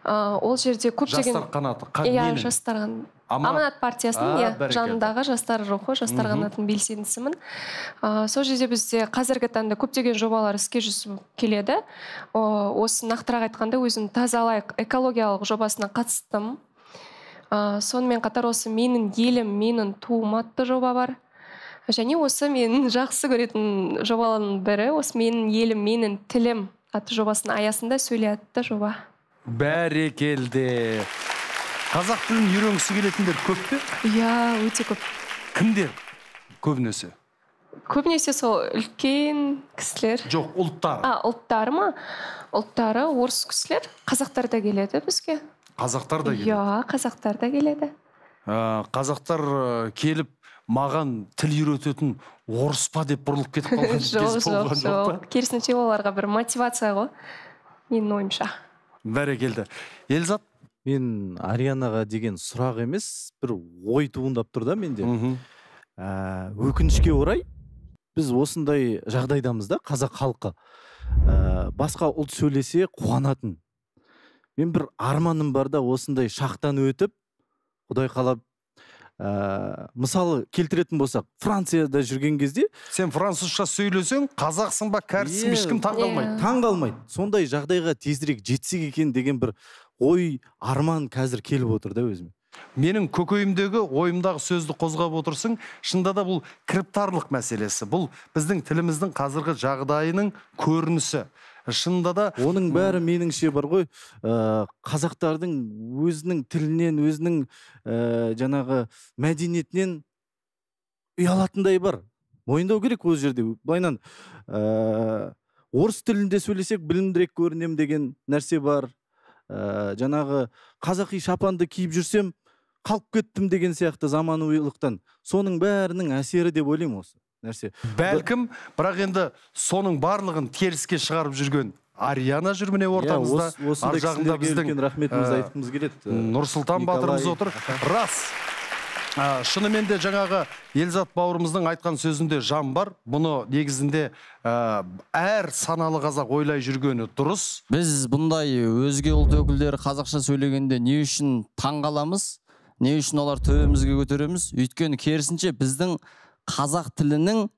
I: Ол жерде көптеген
A: Жастар қанаты.
I: Иә, жастар қанаты. Аманат партиясының жанындағы жастар рухы, жастар қанатының белсендісімін. Сол жерде бізде қазіргі таңда көптеген жобалар іске жүзіп келеді. Осы нақтырақ айтқанда өзім тазалайық экологиялық жобасына қатыстым. Сонымен қатар осы менің елім, менің туым атты жоба бар. Және осы менің жақсы көретін жобалардың бірі, осы менің елім, менің тілім атты жобасының аясында Сөйле атты жоба.
A: Бәрекелді. Қазақ тілін үйренгісі келетіндер көп пе?
I: Иә, өте көп.
A: Кімдер көбінесе?
I: Көбінесе сол үлкен кісілер.
A: Жоқ, ұлттары.
I: Ұлттары ма? Ұлттары орыс кісілер. Қазақтар да келеді бізге.
A: Қазақтар да келеді?
I: Иә, қазақтар да келеді.
A: Қазақтар келіп, маған тіл үйрететін орыс па деп бұрылып кетіп қалған кез болған жоқ па?
I: Жоқ, керісінше оларға бір мотивация ғой, менің ойымша.
A: Бәрекелді. Елзат?
G: Мен Арианаға деген сұрақ емес, бір ой туындап тұр да менде. Өкінішке орай, біз осындай жағдайдамыз да, қазақ халқы. Басқа ұлт сөйлесе қуанатын. Мен бір арманым бар да, осындай шақтан өтіп, Құдай қалап, Мысалы келтіретін болсақ, Францияда жүрген кезде
A: сен французша сөйлесең, қазақсың ба, кәріссің бе, ешкім таңғалмайды.
G: Таңғалмайды. Сондай жағдайға тезірек жетсек екен деген бір ой, арман қазір келіп отыр да өзіме.
A: Менің көкейімдегі, ойымдағы сөзді қозғап отырсың. Шынында да бұл кіріптарлық мәселесі. Бұл біздің тіліміздің қазіргі жағдайының көрінісі. Шынында да
G: оның бәрі меніңше бар ғой, қазақтардың өзінің тілінен, өзінің жаңағы мәдениетінен ұялатындай бар. Мойындау керек ол жерде. Былайынан орыс тілінде сөйлесек білімдірек көрінем деген нәрсе бар. Жаңағы қазақи шапанды киіп жүрсем қалып кеттім деген сияқты заманауилықтан. Соның бәрінің әсері деп ойлаймын осы нәрсе.
A: Бәлкім, бірақ енді соның барлығын теріске шығарып жүрген Ариана жүр міне ортамызда.
G: Ар жағында біздің рахметімізді айтқымыз келеді.
A: Нұрсұлтан батырымыз отыр. Рас. Шынымен де жаңағы Елзат бауырымыздың айтқан сөзінде жан бар. Бұны негізінде әр саналы қазақ ойлай жүргені дұрыс.
J: Біз бұндай өзге ұлт өкілдері қазақша сөйлегенде не үшін таңғаламыз, не үшін олар төбемізге көтереміз? Өйткені керісінше біздің қазақ тілінің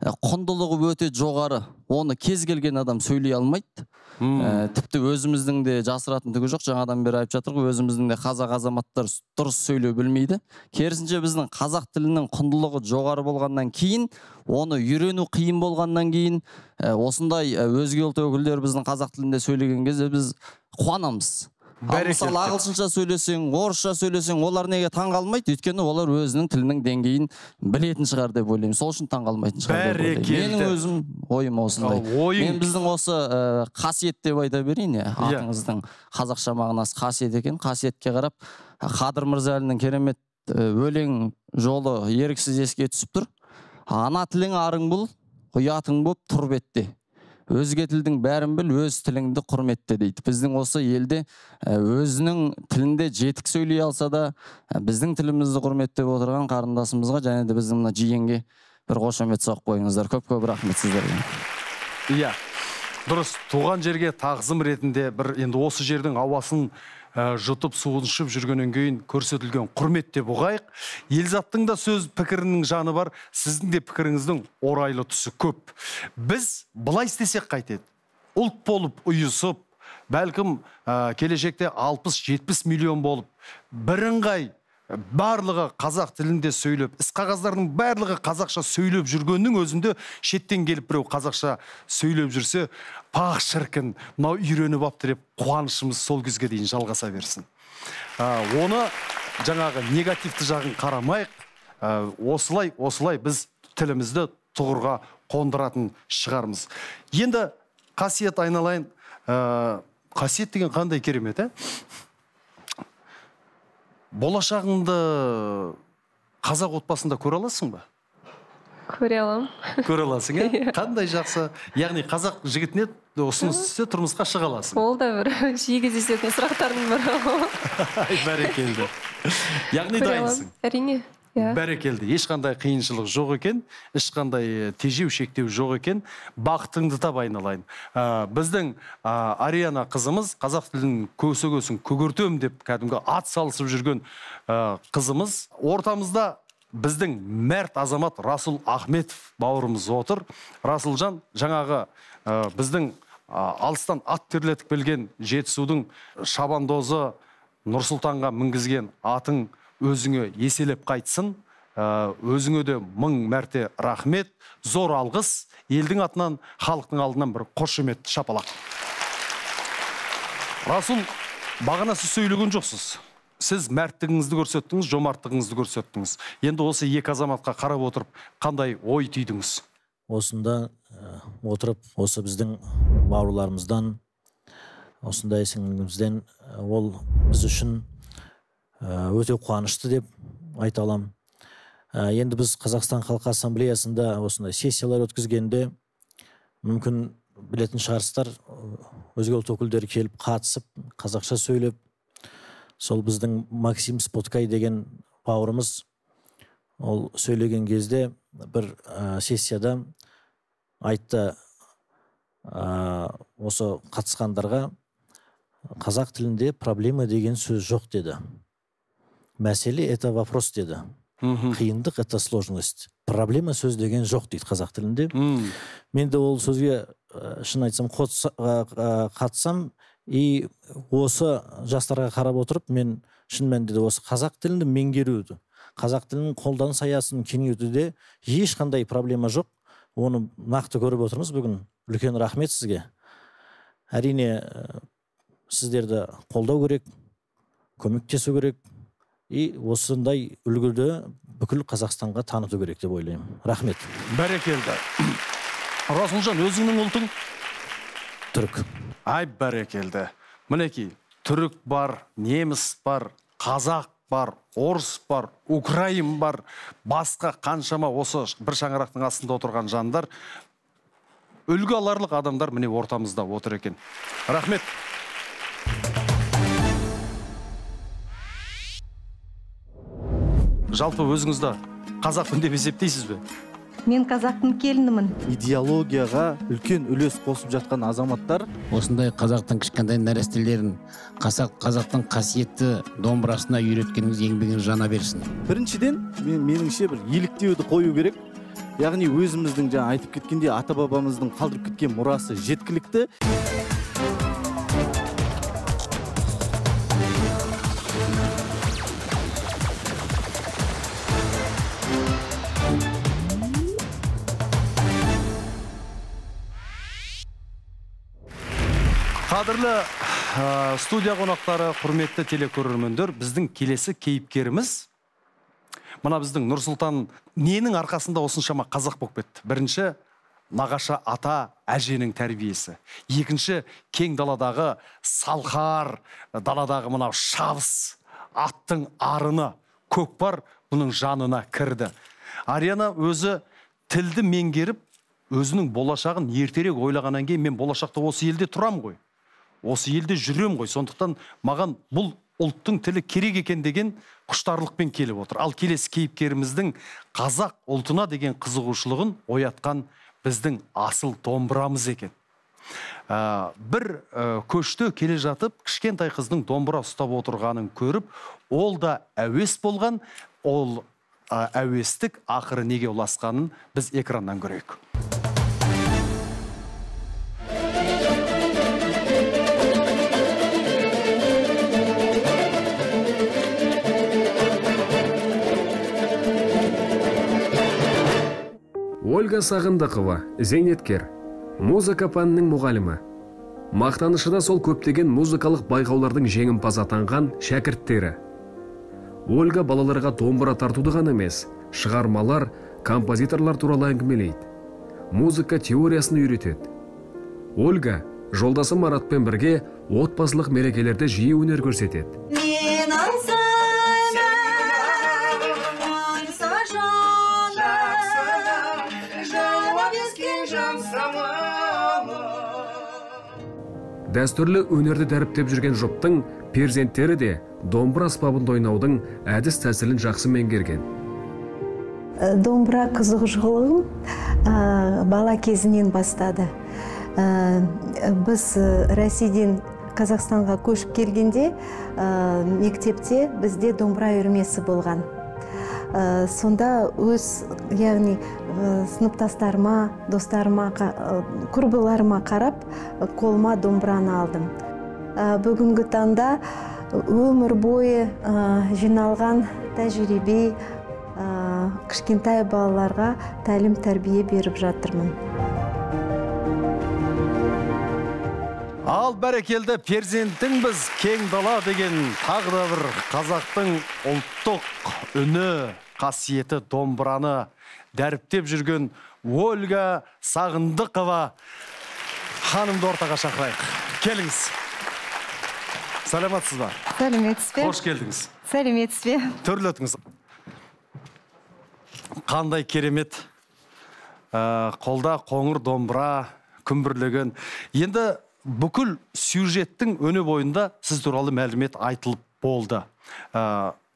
J: құндылығы өте жоғары. Оны кез келген адам сөйлей алмайды. Тіпті өзіміздің де жасыратын түгі жоқ. Жаңадан бері айтып жатыр ғой, өзіміздің де қазақ азаматтар дұрыс сөйлеу білмейді. Керісінше біздің қазақ тілінің құндылығы жоғары болғаннан кейін, оны үйрену қиын болғаннан кейін, осындай өзге ұлт өкілдері біздің қазақ тілінде сөйлеген кезде біз қуанамыз. Ал мысалы ағылшынша сөйлесең, орысша сөйлесең, олар неге таңғалмайды? Өйткені олар өзінің тілінің деңгейін білетін шығар деп ойлаймын. Сол үшін таңғалмайтын шығар деп ойлаймын. Менің өзім ойым осындай. Мен біздің осы қасиет деп айта берейін, атыңыздың қазақша мағынасы қасиет екен. Қасиетке қарап Қадыр Мырзалінің керемет өлең жолы еріксіз еске түсіп тұр. Ана тілің арың бұл, ұятың боп тұр бетте. Өзге тілдің бәрін біл, өз тіліңді құрметте дейді. Біздің осы елде өзінің тілінде жетік сөйлей алса да, біздің тілімізді құрметтеп отырған қарындасымызға және де біздің мына жиенге бір қошемет соғып қойыңыздар. Көп-көп рахмет сіздерге.
A: Иә, дұрыс, туған жерге тағзым ретінде бір енді осы жердің ауасын жұтып, суын ішіп жүргеннен кейін көрсетілген құрмет деп ұғайық. Елзаттың да сөз пікірінің жаны бар, сіздің де пікіріңіздің орайлы тұсы көп. Біз былай істесек қайтеді? Ұлт болып ұйысып, бәлкім келешекте 60-70 миллион болып, бірыңғай барлығы қазақ тілінде сөйлеп, іс қағаздардың барлығы қазақша сөйлеп жүргеннің өзінде шеттен келіп біреу қазақша сөйлеп жүрсе, пах шіркін, мынау үйреніп апты деп қуанышымыз сол кезге дейін жалғаса берсін. Оны жаңағы негативті жағын қарамайық, осылай біз тілімізді тұғырға қондыратын шығармыз. Енді қасиет айналайын, қасиет деген қандай керемет, ә? Болашағыңды қазақ отбасында көре аласың ба?
K: Көре аламын.
A: Көре аласың, ә? Қандай жақсы. Яғни қазақ жігітіне ұсыныс түссе тұрмысқа шыға аласың.
K: Ол да бір жиі кездесетін сұрақтардың бірі.
A: Бәрекелді. Яғни дайынсың.
K: Әрине.
A: Бәрекелді. Ешқандай қиыншылық жоқ екен, ешқандай тежеу шектеу жоқ екен. Бақытыңды тап айналайын. Біздің Ариана қызымыз қазақ тілінің көсегесін көгертем деп кәдімгі ат салысып жүрген қызымыз. Ортамызда біздің мәрт азамат Расул Ахметов бауырымыз отыр. Расулжан, жаңағы біздің алыстан ат терлетіп келген Жетісудың шабандозы Нұрсұлтанға мінгізген атың өзіңе еселеп қайтсын, өзіңе де мың мәрте рахмет, зор алғыс, елдің атынан, халықтың алдынан бір қошемет шапалақ. Расул, бағана сіз сөйлеген жоқсыз. Сіз мәрттігіңізді көрсеттіңіз, жомарттығыңызды көрсеттіңіз. Енді осы екі азаматқа қарап отырып, қандай ой түйдіңіз?
H: Осында отырып, осы біздің бауырларымыздан, осындай сіңлімізден, ол біз үшін өте қуанышты деп айта аламын. Енді біз Қазақстан Халқы Ассамблеясында осындай сессиялар өткізгенде, мүмкін білетін шығарсыздар, өзге ұлт өкілдері келіп қатысып, қазақша сөйлеп, сол біздің Максим Споткай деген бауырымыз, ол сөйлеген кезде бір сессияда айтты, осы қатысқандарға қазақ тілінде проблема деген сөз жоқ деді. Мәселе это вопрос деді. Қиындық — это сложность. Проблема сөз деген жоқ дейді қазақ тілінде. Мен де ол сөзге шын айтсам қатысам, и осы жастарға қарап отырып, мен шын мәнінде де осы қазақ тілін меңгеруді, қазақ тілінің қолданыс аясын кеңейтуде ешқандай проблема жоқ. Оны нақты көріп отырмыз бүгін. Үлкен рахмет сізге. Әрине, сіздерді қолдау керек, көмектесу керек, и осындай үлгіді бүкіл Қазақстанға таныту керек деп ойлаймын. Рахмет.
A: Бәрекелді. Расулжан, өзіңнің ұлтың?
H: Түрік.
A: Ай, бәрекелді. Мінекей, түрік бар, неміс бар, қазақ бар, орыс бар, украин бар, басқа қаншама осы бір шаңырақтың астында отырған жандар, үлгі аларлық адамдар міне ортамызда отыр екен. Рахмет. Жалпы өзіңізді қазақпын деп есептейсіз бе?
M: Мен қазақтың келінімін.
G: Идеологияға үлкен үлес қосып жатқан азаматтар.
F: Осындай қазақтың кішкентай нәрестелерін, қазақтың қасиетті домбырасына үйреткеніңіз еңбегіңіз жана берсін.
G: Біріншіден, меніңше бір еліктеуді қою керек. Яғни өзіміздің жаңа айтып кеткендей ата-бабамыздың қалдырып кеткен мұрасы жеткілікті.
A: Қадірлі студия қонақтары, құрметті телекөрермендер, біздің келесі кейіпкеріміз мына біздің Нұрсұлтан ненің арқасында осыншама қазақ болып кетті? Бірінші, нағашы ата әженің тәрбиесі. Екінші, кең даладағы салқар, даладағы мынау шабыс, аттың арыны, көкпар бұның жанына кірді. Ариана өзі тілді меңгеріп, өзінің болашағын ертерек ойлағаннан кейін, мен болашақта осы елде тұрам ғой, осы елде жүрем ғой, сондықтан маған бұл ұлттың тілі керек екен деген құштарлықпен келіп отыр. Ал келесі кейіпкеріміздің қазақ ұлтына деген қызығушылығын оятқан біздің асыл домбырамыз екен. Бір көште келе жатып, кішкентай қыздың домбыра ұстап отырғанын көріп, ол да әуес болған, ол әуестік ақыры неге ұласқанын біз экраннан көрейік.
C: Ольга Сағындықова, зейнеткер, музыка пәнінің мұғалімі. Мақтанышы да сол көптеген музыкалық байқаулардың жеңімпазы атанған шәкірттері. Ольга балаларға домбыра тартуды ғана емес, шығармалар, композиторлар туралы әңгімелейді. Музыка теориясын үйретеді. Ольга жолдасы Маратпен бірге отбасылық мерекелерде жиі өнер көрсетеді.
N: Мен
C: Дәстүрлі өнерді дәріптеп жүрген жұптың перзенттері де домбыра аспабында ойнаудың әдіс тәсілін жақсы меңгерген.
M: Домбыра қызығушылығым бала кезінен бастады. Біз Ресейден Қазақстанға көшіп келгенде мектепте бізде домбыра үйірмесі болған. Сонда өз, яғни сыныптастарыма, достарыма, құрбыларыма қарап, қолыма домбыраны алдым. Бүгінгі таңда өмір бойы жиналған тәжірибе кішкентай балаларға тәлім тәрбие беріп жатырмын.
A: Ал бәрекелді перзентің біз кең дала деген тағы да бір қазақтың ұлттық үні, қасиеті домбыраны дәріптеп жүрген Ольга Сағындықова ханымды ортаға шақырайық. Келіңіз. Саламатсыз ба?
M: Сәлеметсіз бе?
A: Қош келдіңіз.
M: Сәлеметсіз бе?
A: Төрлетіңіз. Қандай керемет. Қолда қоңыр домбыра күмбірлеген. Енді бүкіл сюжеттің өне бойында сіз туралы мәлімет айтылып болды.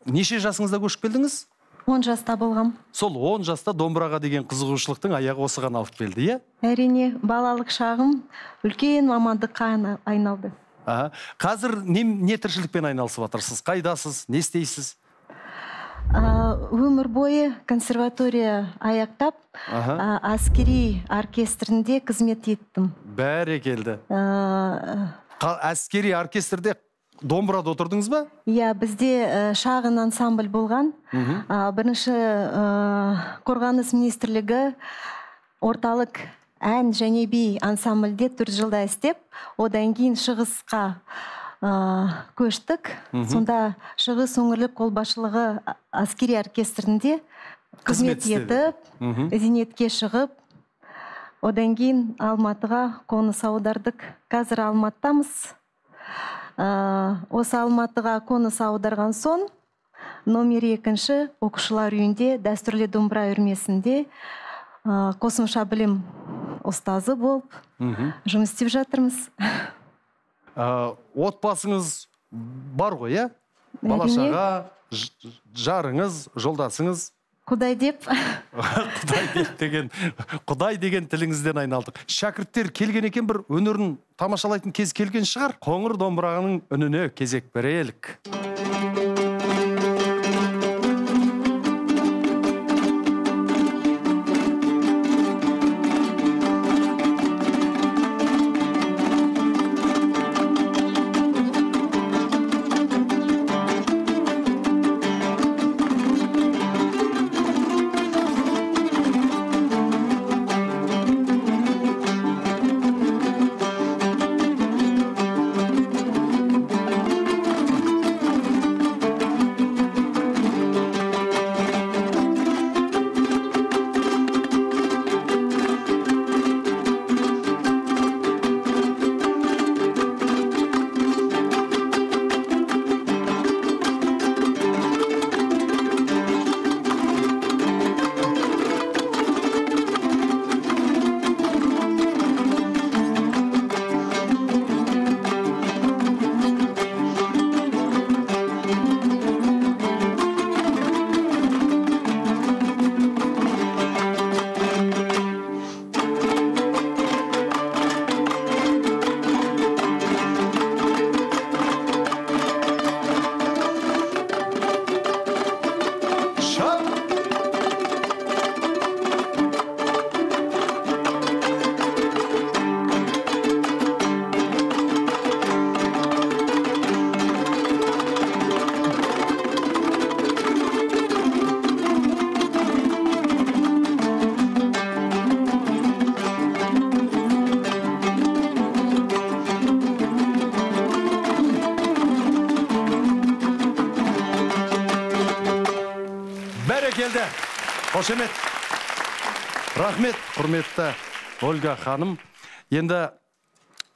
A: Неше жасыңызда көшіп келдіңіз?
M: 10 жаста болғам.
A: Сол 10 жаста домбыраға деген қызығушылықтың аяғы осыған алып келді, иә?
M: Әрине, балалық шағым үлкен мамандыққа айналды.
A: Қазір не тіршілікпен айналысып жатырсыз? Қайдасыз? Не істейсіз?
M: Өмір бойы консерватория аяқтап, әскери оркестрінде қызмет еттім.
A: Бәрекелді. Әскери оркестрде домбырада отырдыңыз ба?
M: Иә, бізде шағын ансамбль болған. Бірінші Қорғаныс министрлігі орталық ән және би ансамбльде 4 жылда істеп, одан кейін шығысқа көштік. Сонда Шығыс өңірлік қолбасшылығы әскери оркестрінде қызмет етіп, зейнетке шығып, одан кейін Алматыға қоныс аудардық. Қазір Алматыдамыз. Осы Алматыға қоныс аударған соң, номер 2 оқушылар үйінде дәстүрлі домбыра үйірмесінде қосымша білім ұстазы болып жұмыс істеп жатырмыз.
A: Отбасыңыз бар ғой, иә? Бала шаға, жарыңыз, жолдасыңыз.
M: Құдай деп.
A: Құдай деп деген, Құдай деген тіліңізден айналдық. Шәкірттер келген екен, бір өнерін тамашалайтын кез келген шығар. Қоңыр домбыраның үніне кезек берелік. Қошемет. Рахмет, құрметті Ольга ханым. Енді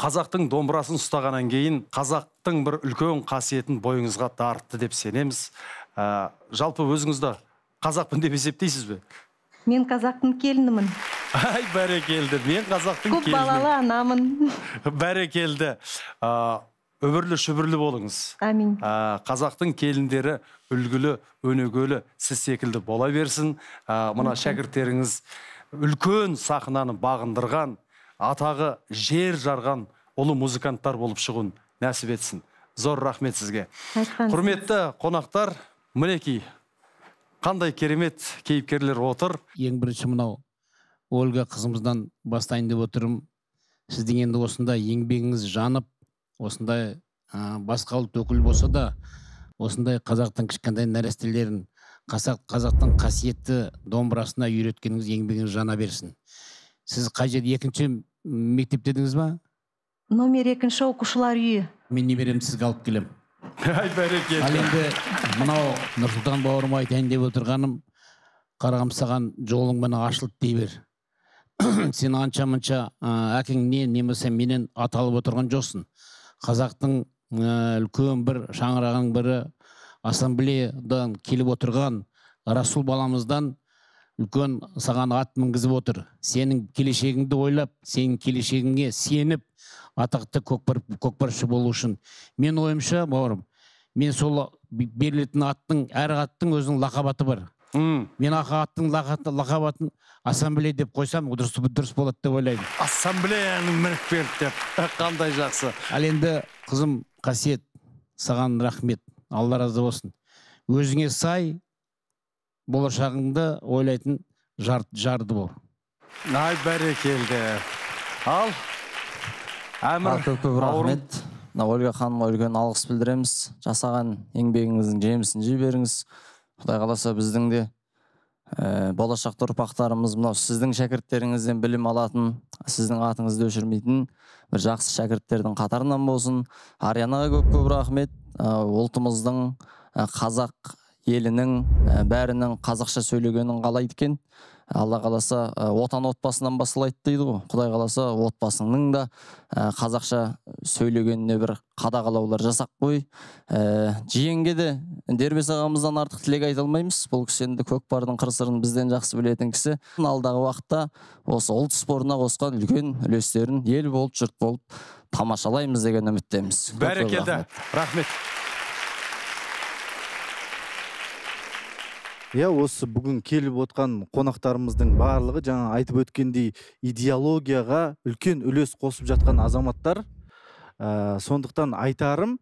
A: қазақтың домбырасын ұстағаннан кейін қазақтың бір үлкен қасиетін бойыңызға дарытты деп сенеміз. Жалпы өзіңізді қазақпын деп есептейсіз бе?
M: Мен қазақтың келінімін.
A: Ай, бәрекелді. Мен қазақтың келінімін.
M: Көп балалы анамын.
A: Бәрекелді. Үбірлі шүбірлі болыңыз.
M: Амин.
A: Қазақтың келіндері үлгілі, өнегелі сіз секілді бола берсін. Мына шәкірттеріңіз үлкен сахнаны бағындырған, атағы жер жарған ұлы музыканттар болып шығуын нәсіп етсін. Зор рахмет сізге. Құрметті қонақтар, мінекей қандай керемет кейіпкерлер отыр.
F: Ең бірінші мынау Ольга қызымыздан бастайын деп отырмын. Сіздің енді осындай еңбегіңіз жанып, осындай басқа ұлт өкілі болса да, осындай қазақтың кішкентай нәрестелерін, қазақтың қасиетті домбырасына үйреткеніңіз, еңбегіңіз жана берсін. Сіз қай жерде, екінші мектеп дедіңіз ба?
M: Номер 2 оқушылар үйі.
F: Мен немеремді сізге алып келем.
A: Ай, бәрекелді.
F: Ал енді мынау Нұрсұлтан бауырыма айтайын деп отырғаным, қарағым, саған жолың міне ашылды дей бер. Сен анша-мұнша әкеңнен немесе менен аталып отырған жоқсың. Қазақтың үлкен бір шаңырағының бірі ассамблеядан келіп отырған Расул баламыздан үлкен саған ат мінгізіп отыр. Сенің келешегіңді ойлап, сенің келешегіңе сеніп, атақты көкпаршы болу үшін. Мен ойымша, бауырым, мен сол берілетін аттың, әр аттың өзінің лақап аты бар. Мен аттың лақап атын ассамблея деп қойсам, дұрыс болады деп ойлаймын.
A: Ассамблеяның мініп берді деп. Қандай жақсы.
F: Ал енді, қызым Қасиет, саған рахмет. Алла разы болсын. Өзіңе сай Болашағыңды ойлайтын жарды бол.
A: Ай, бәрекелді. Ал, Әмір,
J: көп рахмет. Ольга ханымға үлкен алғыс білдіреміз. Жасаған еңбегіңіздің жемісін жей беріңіз. Құдай қаласа біздің де болашақта ұрпақтарымыз мынау сіздің шәкірттеріңізден білім алатын, сіздің атыңызды өшірмейтін бір жақсы шәкірттердің қатарынан болсын. Арианаға көп-көп рахмет. Ұлтымыздың, қазақ елінің, бәрінің қазақша сөйлегенін қалайды екен. Алла қаласа, отан отбасынан басталайды дейді ғой. Құдай қаласа, отбасыңның да қазақша сөйлегеніне бір қадағалаулар жасап қой. Жиенге де Дербес ағамыздан артық тілек айта алмаймыз. Бұл кісі енді көкпардың қыр-сырын бізден жақсы білетін кісі. Алдағы уақытта осы ұлт спортына қосқан үлкен үлестерін ел болып, жұрт болып тамашалаймыз деген үміттеміз.
A: Бәрекелді. Рахмет.
G: Иә, осы бүгін келіп отқан қонақтарымыздың барлығы жаңа айтып өткендей идеологияға үлкен үлес қосып жатқан азаматтар. Сондықтан айтарым,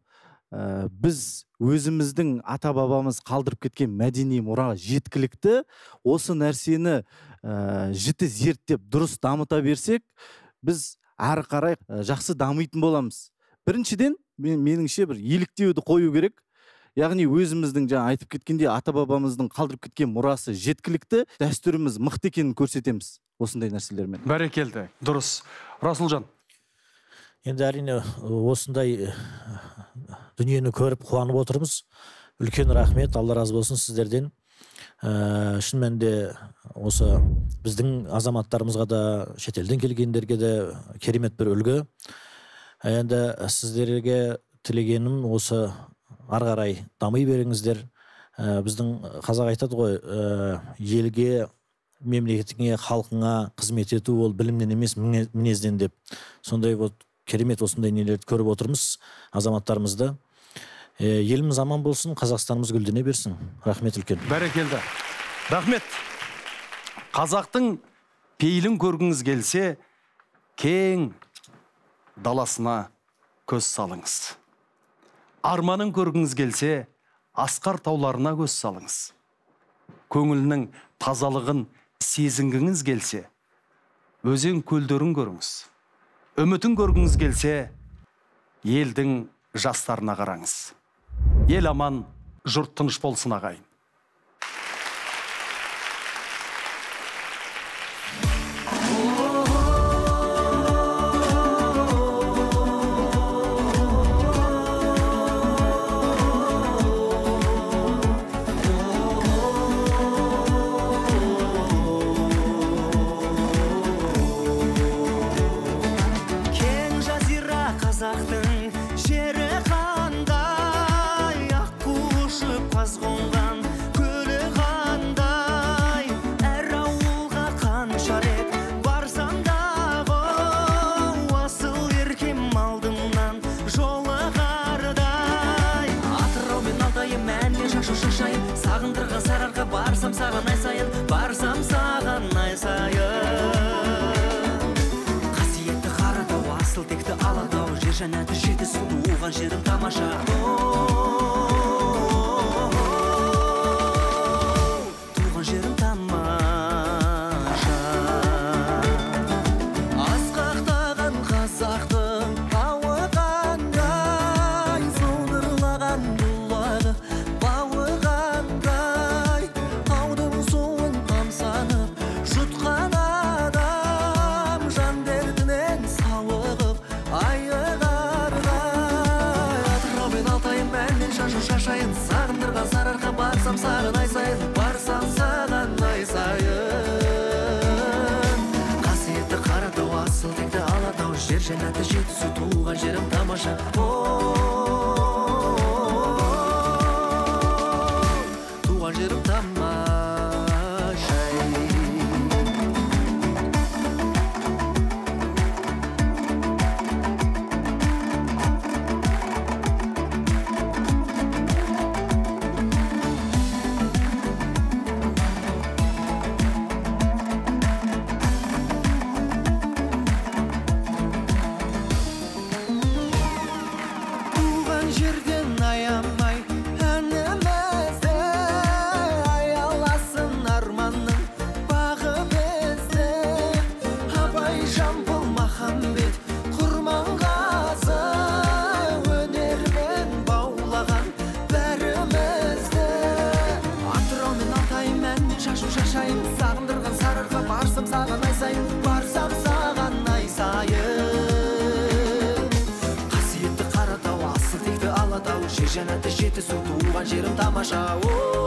G: біз өзіміздің ата-бабамыз қалдырып кеткен мәдени мұра жеткілікті. Осы нәрсені жіті зерттеп дұрыс дамыта берсек, біз әрі қарай жақсы дамитын боламыз. Біріншіден, меніңше бір еліктеуді қою керек. Яғни өзіміздің жаңа айтып кеткендей ата-бабамыздың қалдырып кеткен мұрасы жеткілікті, дәстүріміз мықты екенін көрсетеміз осындай нәрселермен.
A: Бәрекелді, дұрыс. Расулжан.
H: Енді әрине осындай дүниені көріп қуанып отырмыз. Үлкен рахмет, Алла разы болсын сіздерден. Шын мәнінде осы біздің азаматтарымызға да, шетелден келгендерге де керемет бір үлгі. Енді сіздерге тілегенім осы ары қарай дами беріңіздер. Біздің қазақ айтады ғой, елге, мемлекетіңе, халқыңа қызмет ету ол білімнен емес, мінезден деп. Сондай вот керемет осындай нелерді көріп отырмыз азаматтарымызды. Еліміз аман болсын, Қазақстанымыз гүлдене берсін. Рахмет үлкен.
A: Бәрекелді. Рахмет. Қазақтың пейілін көргіңіз келсе, кең даласына көз салыңыз. Арманын көргіңіз келсе, асқар тауларына көз салыңыз. Көңілінің тазалығын сезінгіңіз келсе, өзен көлдерін көріңіз. Үмітін көргіңіз келсе, елдің жастарына қараңыз. Ел аман, жұрт тыныш болсын ағайын.
N: Барсам саған ай сайын, барсам саған ай сайын. Қасиетті Қаратау, асыл текті Алатау, жер жәннаты Жетісу, туған жерім тамаша. Туған жерім тамаша. Асқақтаған қазақтың тауы қандай, содырлаған бұлағы бауы қандай. Жұтқан адам жан дертінен сауығып айығардай. Атырау мен Алтайым, әннен шашу шашайын, сағындырған Сарыарқа, барсам саған ай сайын, барсам саған ай сайын. Қасиетті Қаратау, асыл текті Алатау, жер жәннаты Жетісу, туған жерім тамаша. Туған жерім тамаша. Жер жәннаты, Жетісу, туған жерім тамаша.